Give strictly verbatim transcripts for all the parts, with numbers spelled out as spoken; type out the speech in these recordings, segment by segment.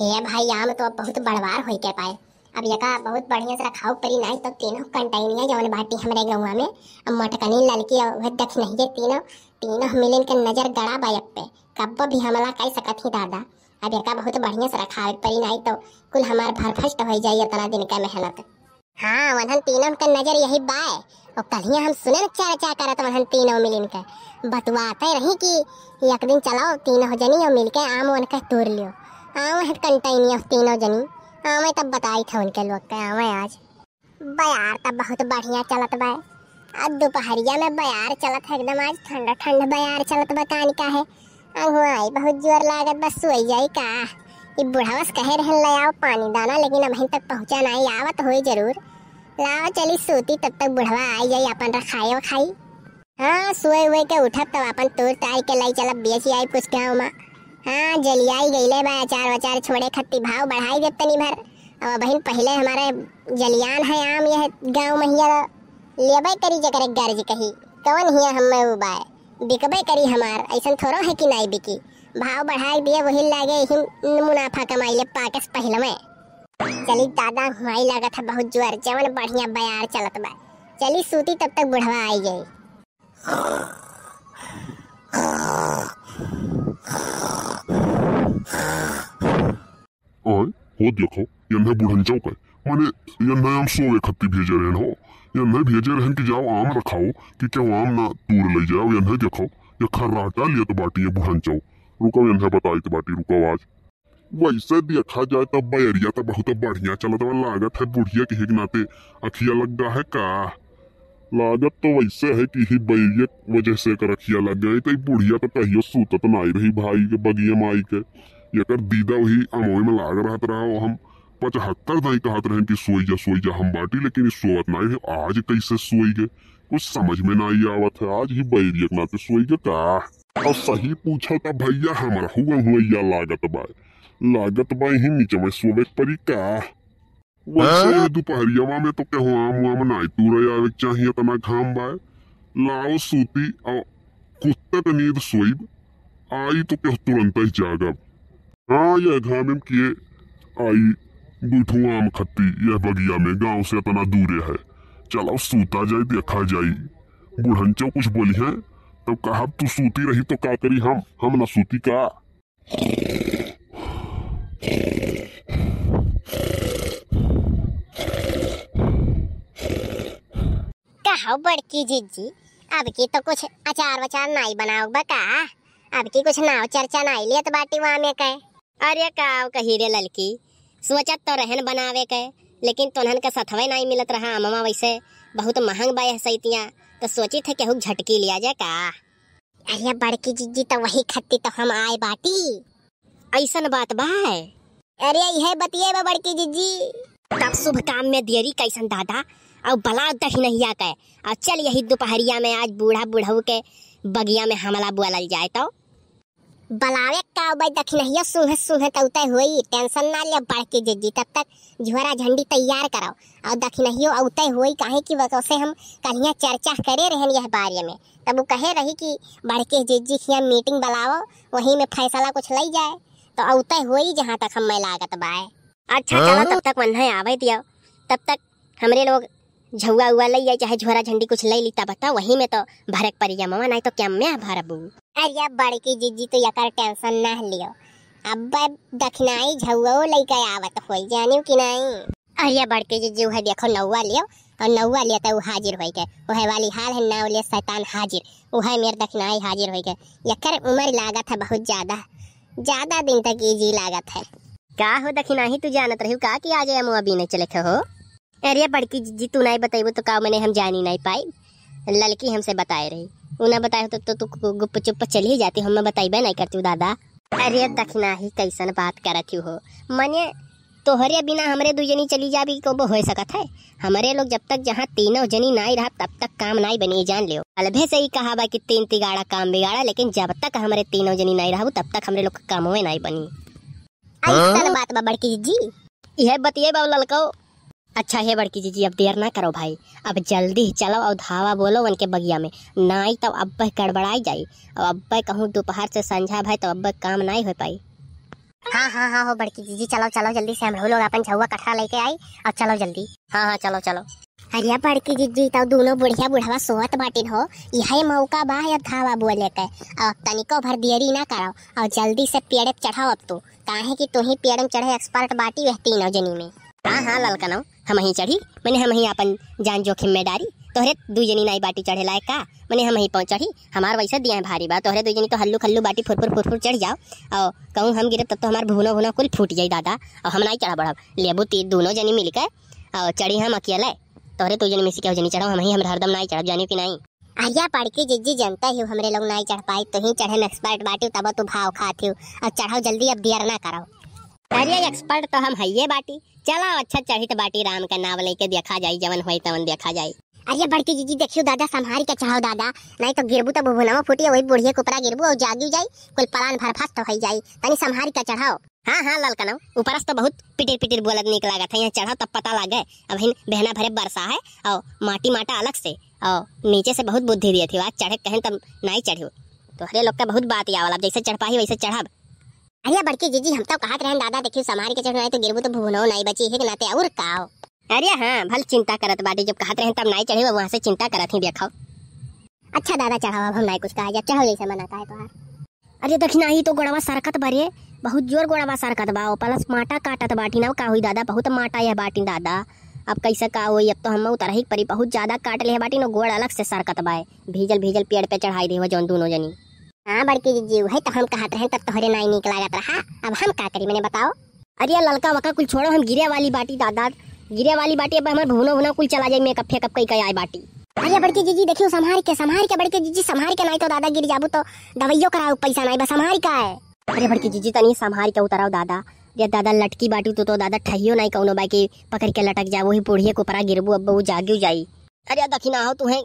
ए भाई, आम तो अब बहुत बड़वार होई के पाए। अब यका बहुत बढ़िया से रखाव परी, नाई तो तीनों कंटैनिया जवन बाटी हमरे गौवा में, अब मटकनी ललकी और वह दखिनहिये तीनों, तीनों मिलिन के नजर गड़ा बा अब पे, कब्बो भी हमला कर सकत ही दादा। अब यका बहुत बढ़िया से रखावे परी, नाई तो कुल हमार भरफस्ट होई जाई इतना दिन का मेहनत। हाँ, वन्हन तीनों के नजर यही बाय। और कल्हिया हम सुने न चर्चा करत वन्हन तीनों मिलिन के। बतुआते रही कि एक दिन चलो तीनों जनी और मिलके आम वन के तोड़ लियो। आवे है कंटैनिया तीनों जनी। आवे तब बताई थे उनके लोग के आवे आज। बयार तब बहुत बढ़िया चलत बा। आज दोपहरिया में बयार चलत है एकदम, आज ठंडा ठंडा बयार चलत बा। कान का है, अगुआई बहुत जोर लागत बा, सोई जाई का? ई बुढ़वस कहे रहन ले आओ पानी दाना, लेकिन अबहिन तक पहुँचा नाई, आवत होई जरूर। लाओ चली सूती, तब तक बुढ़वा आई जाई, अपन रखायो खाई। हाँ, सोए हुए के उठब तब अपन तोड़ तार के लाई चलब, बेच आई कुछ गाँव में। हाँ, जलियाई गईले बा, अचार वचार छोड़े खत्ती भाव बढ़ाई देब तनी भर। अब अबहिन पहले हमारे जलियान है आम यह गाँव महिया लेबे करी जकरे गर्ज कही। कौन हिया हमें उबाए? बिकबे करी हमार, ऐसन थोड़ो है कि नाई बिकी। भाव बढ़ाई दिए, वही लागे ही मुनाफा कमाई ले पाकस पहलवे। चली दादा, हुआई लागत है बहुत जोर, जवन बढ़िया बयार चलत बा। चली सूती, तब तक बुढ़वा आई जाई। आय, हो देखो, यन्हे बुढ़न चौक है। माने, यन्हे हम सोवे खत्ती भेजे रहन हो। यन्हे भेजे रहन कि जाओ आम रखाओ, कि केहू आम ना तूर लई जाओ। यन्हे देखो, ये खर्राटा लियत बाटी ये बुढ़न चौक। रुको, यन्हे बताइत बाटी, रुको आज। वैसे देखा जाए तो बयरिया तो बहुत बढ़िया चलत बा, लागत है बुढ़िया के एक नाते अखिया लग गा है का। लागत तो वैसे है कि ही बैरिया के वजह से एकर अखिया लग गए, तो ई बुढ़िया तो कहियो सूतत नाई रही भाई के बगिया में आई के। एकर दीदा वही अमवे में लाग रहत रहा, हम पचहत्तर दाई कहत रहन कि सोई जा, सोई जा, हम बाटी, लेकिन ई सोवत नाई है। आज कैसे सोई गए, कुछ समझ में नाई आवत है। आज ही बैरिया के नाते सोई गए का। और सही पूछो तो भैया, हमरा हुआ हुआ या लागत बा, लागत बा ही नीचे में सोवे के परी का। वैसे हाँ? ये दोपहरियावा में तो केहू आम वाम नाई तूरे आवे के चाहिए, इतना घाम बाय। लाओ सूती और कुत्ता के नींद सोइब, आई तो केहू तुरंत ही जागब। हाँ, यह घाम में किए आई दू ठो आम खत्ती यह बगिया में, गांव से इतना दूरे है। चलो सूता जाए, देखा जाई। बुढ़न चौ कुछ बोली है तो कहब तू सूती रही तो का करी हम, हम ना सूती का। कहो बड़की जिज्जी, अब की तो कुछ अचार वचार नाई बनाओ बा का? अब की कुछ नाव चर्चा नाई लेत बाटी वहाँ में कहे। अरे काव कही रे ललकी, सोचत तो रहन बनावे के, लेकिन तोन्हन के सथवे नाई मिलत रहा अमवा, वैसे बहुत महंग बा यह सैतिया, तो सोची थे केहू झटकी लिया जाए का। अरे बड़की जिज्जी, तो वही खत्ती तो हम आए बाटी। ऐसन बात बा? अरे यह बतिये बा बड़की जिज्जी। तब शुभ काम में देरी कैसन दादा, और बला दखिनहिया के, और चल यही दोपहरिया में आज बूढ़ा बुढ़ऊ के बगिया में हमला बोलल जाए तो। बलावे का बा दखिनहिया, सूंघे सूंघे तौते होई, tension ना ले बड़की जिज्जी, तब तक झोरा झंडी तैयार कराओ। और दखिनहियो औते होई, काहे कि वैसे हम कल्हिया चर्चा करे रहन यह बारे में, तब वो कहे रही कि बड़के जिज्जी खिया meeting बुलाओ, वही में फैसला कुछ लई जाए, तो औते होई जहाँ तक हमें लागत बाए। अच्छा, हाँ? चलो, तब तक वन्हे आवे दियो, तब तक हमरे लोग झउआ उआ लई आई, चाहे झोरा झंडी कुछ लई ली, तब तो वही में तो भरक परी अमवा, नाई तो क्या में भरबू? अरे बड़की जिज्जी, तू एकर tension ना लियो, अब दखिनाई झउआ लइके आवत होई, जानियो कि नाई? अरे बड़की जिज्जी, उहे देखो नौआ लियो, और नौआ लियो तो उ हाजिर होई के, उहे वाली हाल है, नाव ले शैतान हाजिर, उहे मेर दखिनाई हाजिर होई के। एकर उम्र लागत है बहुत ज्यादा, ज्यादा दिन तक ई जी लागत है। का हो दखिनाही, तू जानत रही का कि आज अमवा बीने चले थे हो? अरे बड़की जिज्जी, तू नाई बतैबू तो का मने हम जानी नाई पाई? ललकी हमसे बताए रही, उ ना बताए होत तो तू गु-, गुप चुप चली जाती, हम बतैबे नाई करती दादा। अरे दखिनाही, कैसन बात करत हो? मने तोहरे बिना हमरे दू जनी चली जाबी कबो हो सकत है? हमरे लोग जब तक जहाँ तीनों जनी नाई रहब तब तक काम नाई बनी, जान लियो। अलभे से ही कहा बा कि तीन तिगाड़ा काम बिगाड़ा, लेकिन जब तक हमरे तीनों जनी नाई रहबू तब तक हमरे लोग के कामवे नाई बनी। ऐसन हाँ? बात बा बड़की जिज्जी। यह बतिये बा ललको। अच्छा हे बड़की जिज्जी, अब देर ना करो भाई, अब जल्दी चलो और धावा बोलो उनके बगिया में, नाई तब अब्बे गड़बड़ाई जाई। अब अब्बे कहूँ दोपहर से संझा भाई, तब अब्बे काम नाई हो पाई। हाँ, हाँ, हाँ, हो बड़की जीजी, चलो, चलो, जल्दी से हम लोग अपन झउआ कठरा लेके आई, अब चलो जल्दी। हाँ, हाँ, चलो, चलो। अरे बड़की जीजी, तउ दूनो बुढ़िया बुढ़वा सोवत बाटिन हो, यही मौका बा अब धावा बोले के। अब तनिको भर देरी ना करो और जल्दी से पेड़े पे चढ़ाओ अब तू, काहे कि तू ही पेड़े में चढ़े expert बाटी वह तीनों जनी में। हाँ, हाँ, ललकनऊ, हमहीं चढ़ी, मने हमहीं आपन जान जोखिम में डारी। तोहरे दुइ जनी नाई बाटी चढ़े लायक का? मने हमहीं पहुँच चढ़ी, हमार वैसे दिया भारी बा, तोहरे दुइ जनी तो हल्लू खल्लू बाटी फुरफुर फुरफुर चढ़ जाओ, और कहूँ हम गिरब तब तो हमार भुनो भुनो कुल फूट जाई दादा, और हम नाई चढ़ा बढ़ब। लेबू ती दूनो जनी मिल के, और चढ़ी हम अकेले, तोहरे दुइ जनी में से केहू जनी चढ़ाओ, हमहीं, हम हरदम नाई चढ़ब, जानियो कि नाई? अरे बड़की जीजी, जनता ही हमरे लोग नाई चढ़ पाई, तू ही चढ़े में expert बाटी, तब तू भाव खात ही, और चढ़ाओ जल्दी, अब देर ना करो। अरे expert तो हम हइये बाटी, चलाओ अच्छा चढ़ित बाटी, राम का नाम लेके देखा जाई, जवन होई तवन देखा जाई। अरे बड़की जीजी, देखियो दादा, संभारी के चढ़ाओ दादा, नाई तो गिरबू तो भुभुनवा फूटी, वही बुढ़िया के ऊपरा गिरबू और जागी जाई, कुल पलान भरफास तो होई जाई, तनी संभारी के चढ़ाओ। हाँ, हाँ, ललकनऊ, ऊपरस तो बहुत पिटिर पिटिर बोलत नीक लागत है, यहाँ चढ़ाओ तब पता लागे, अबहिन बहना भरे बरसा है, और माटी माटा अलग से, और नीचे से बहुत बुद्धि दिए थी, आज चढ़े कहें तब नाई चढ़ियो, तोहरे लोग का बहुत बात आवल, अब जैसे चढ़ पाही वैसे चढ़ब। अरे बड़की जीजी, हम तो कहत रहन दादा, देखियो संभारी के चढ़ो, नाई तो गिरबू तो भुभुनवा नाई बची है कि नाते और का हो। अरे हाँ, भल चिंता करत बाटी, जब कहत रहन तब नाई चढ़ी, वहाँ से चिंता करत ही देखो। अच्छा दादा, चढ़ाओ, अब हम नाई कुछ कहा जाब, चढ़ाओ जैसे मना का है तोहार। अरे दखिना, ई तो गोड़वा सरकत बा रे, बहुत जोर गोड़वा सरकत बा, ओ plus माटा काटत बाटी ना, का होई दादा, बहुत माटा यह बाटी दादा, अब कैसे का होई, अब तो हम उतरही के परी, बहुत ज्यादा काट ले बाटी ना, गोड़ अलग से सरकत बा, भीजल भीजल पेड़ पे चढ़ाई देहो जौन दूनो जनी। हाँ बड़की जीजी, वही तो हम कहत रहन, तब तोहरे नाई नीक लागत रहा। अब हम का करी, मने बताओ? अरे ललका वका कुल छोड़ो, हम गिरे वाली बाटी दादा, गिरे वाली बाटी, अब हमार भुनो भुना कुल चला जाई, makeup फेकअप कई कई आए बाटी। अरे बड़की जीजी, देखियो संभार के, संभार के बड़की जीजी, संभार के, नाई तो दादा गिर जाबू तो दवाइयो कराओ, पैसा नाई बस, संभार का है। अरे बड़की जीजी, तनी संभार के उतराओ दादा। रे दादा, लटकी बाटी तू तो दादा, ठहियो नाई कौनो बा कि पकड़ के लटक जा, वही बुढ़िया के ऊपरा गिरबू, अब वो जागियो जाई। अरे दखिना हो, तुहे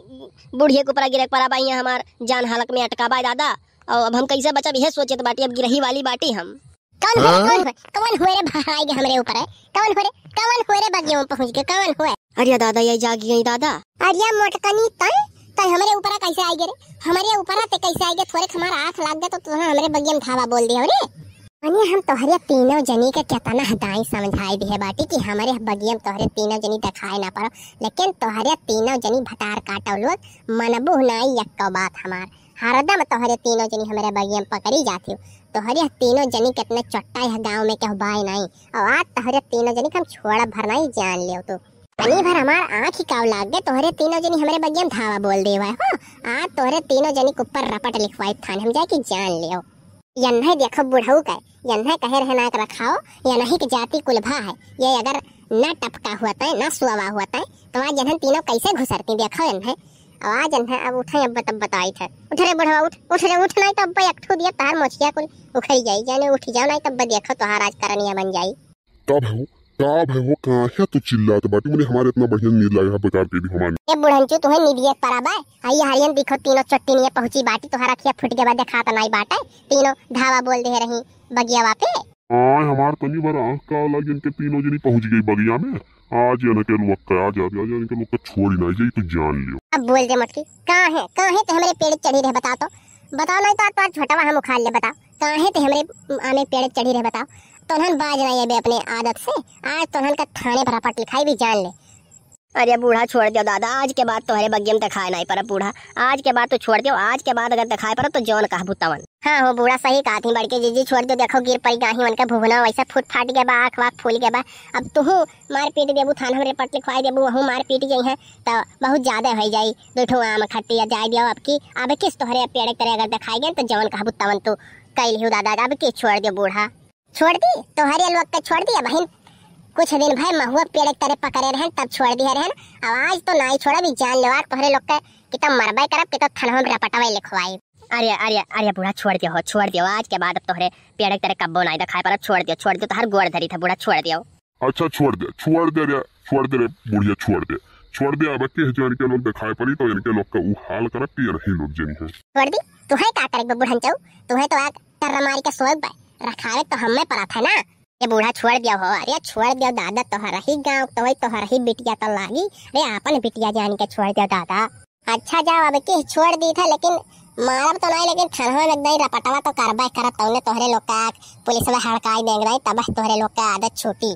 बुढ़िया के ऊपरा गिरे के परा बा, यहाँ हमार जान हालक में अटका बा दादा। और अब हम कैसे बचब, यह सोचत बाटी, अब गिरही वाली बाटी हम। कौन हुए, हाँ? कौन हुए, कौन हुए रे भाई के हमरे ऊपर है? कौन हुए रे, कौन हुए रे बगिया में पहुँच के, कौन हुए? अरे दादा, ये जागी गई दादा। अरे मोटकनी तय, तय हमरे ऊपर कैसे आई गे रे? हमरे ऊपर ते कैसे आई गे? थोड़े हमार आँख लाग गए तो तुहे हमरे बगिया में धावा बोल दिया रे। अरे हम तोहरे तीनों जनी के केतना हदाई समझाई दिहे बाटी कि हमरे बगिया में तोहरे तीनों जनी देखाए ना पड़ो, लेकिन तोहरे तीनों जनी भतार काटो लोग, मनबू नाई एक्को बात हमार। हरदम तोहरे तीनों जनी हमरे बगिया में पकड़ी जाती हो। तोहरे तीनों जनी केतना चोट्टा यह गाँव में केहू बाय नाई, और आज तोहरे तीनों जनी के हम छोड़ब भर नाई, जान लियो तू। तनी भर हमार आँख ही काव लाग गए, तोहरे तीनों जनी हमरे बगिया में धावा बोल देवा हो। आज तोहरे तीनों जनी के ऊपर रपट लिखवाई थाने हम जाके, जान लियो। यन्हे देखो बुढ़ऊ के, यन्हे कहे रहे नाक रखाओ, यन्ही के जाति कुलभा है। ये अगर न टपका हुआ तय, न सुआवा हुआ तय, तो आज यन्हन तीनों कैसे घुसरती देखो यन्हे। और आज यन्हे अब उठे, अब बत-, बताई थे। उठ रे बुढ़वा, उठ, उठ रे, उठ, नाई तो अब एक ठू दिया तार मोछिया कुल उखड़ जाई, जाने उठ जाओ, नाई तो अब देखो तोहार आज करनिया बन जाई। का भय हो, का भय हो, काहे तू चिल्लात बाटी? मने हमारे इतना बढ़िया नींद लगा है, बेकार के भी हमारे। ए बुढ़ंचू, तुहे नींदिया परा बा? आई हरियन दिखो, तीनों चट्टी निये पहुंची बाटी, तोहरा अखिया फूट गया बा, देखात नाई बाटे, तीनों धावा बोल दे रही बगियावा पे। आय हमार तनी भर आँख का लग, इनके तीनों जनी पहुंच गई बगिया में। आज इनके लोग का, आज, आज, आज इनके लोग का छोड़ी ना जाई, तू जान लियो। अब बोल दे मोटकी, काहे, काहे ते हमरे पेड़ चढ़ी रहे, बताओ तो, बताओ, नाई तो आज तोहार छोटवा हम उखाड़ ले, बताओ। काहे ते हमरे आमे पेड़ चढ़ी रहे बताओ? तोहन बाज नाई अबे अपने आदत से, आज तोहन का थाने पर रपट लिखाई भी जान ले। अरे बूढ़ा छोड़ दियो दादा, आज के बाद तोहरे बगिया में देखाए नाई परब बूढ़ा, आज के बाद तो छोड़ दियो, आज के बाद अगर देखाए परब तो जौन कहबू तवन। हाँ हो बूढ़ा सही कहा थी बड़के जीजी, छोड़ दियो, देखो गिर पड़ी गाही उनके भुभना वैसे फूट फाट गया बा, आँख वाख फूल गया बा। अब तुहू मारपीट देबू, थान हमरे रपट लिखवाई देबू, वहू मारपीट जइहें तो बहुत ज्यादा हो जाई। दो ठो आम खट्टी जाए दियो, अब की, अब किस तोहरे पेड़ के तरे अगर देखाई गए तो जौन कहबू तवन तू कैल ही दादा, अब की छोड़ दियो बूढ़ा। छोड़ दी, तोहरे लोग के छोड़ दी। अबहिन कुछ दिन भय महुआ पेड़ के तरे पकड़े रहन, तब छोड़ दिए रहन। अब आज तो नाई छोड़ब, ई जान लेवा, तोहरे लोग के कि तब मरबे करब, कि तब थनवा में रपटवे लिखवाई। अरे, अरे, अरे बूढ़ा, छोड़ दियो हो, छोड़ दियो। आज के बाद अब तोहरे पेड़ के तरे कब्बो नाई देखाए परब, छोड़ दियो, छोड़ दियो, तोहर गोड़ धरी था बूढ़ा, छोड़ दियो। अच्छा, छोड़ दे, छोड़ दे रे, छोड़ दे रे बुढ़िया, छोड़ दे, छोड़ दे। अब के जान के लोग देखाए पड़ी तो इनके लोग का ऊ हाल करब कि यही लोग जनी है। छोड़ दी, तुहे का करे बे बुढ़न चऊ, तुहे तो आग टर्रा मारी के सोए बे, रखावे तो हमें पड़ा था ना। ये बूढ़ा छोड़ दिया हो, अरे छोड़ दिया दादा, तोहर ही गाँव, तोहर, तोहर ही बिटिया तो लागी, अरे आपन बिटिया जान के छोड़ दिया दादा। अच्छा जाओ, अब के छोड़ दी था, लेकिन मारब तो नाहीं, लेकिन थानवा में एकदम रपटवा तो करबे करब, तौने तोहरे लोग का पुलिस में हड़काई देंगे, तब तोहरे लोग का आदत छूटी।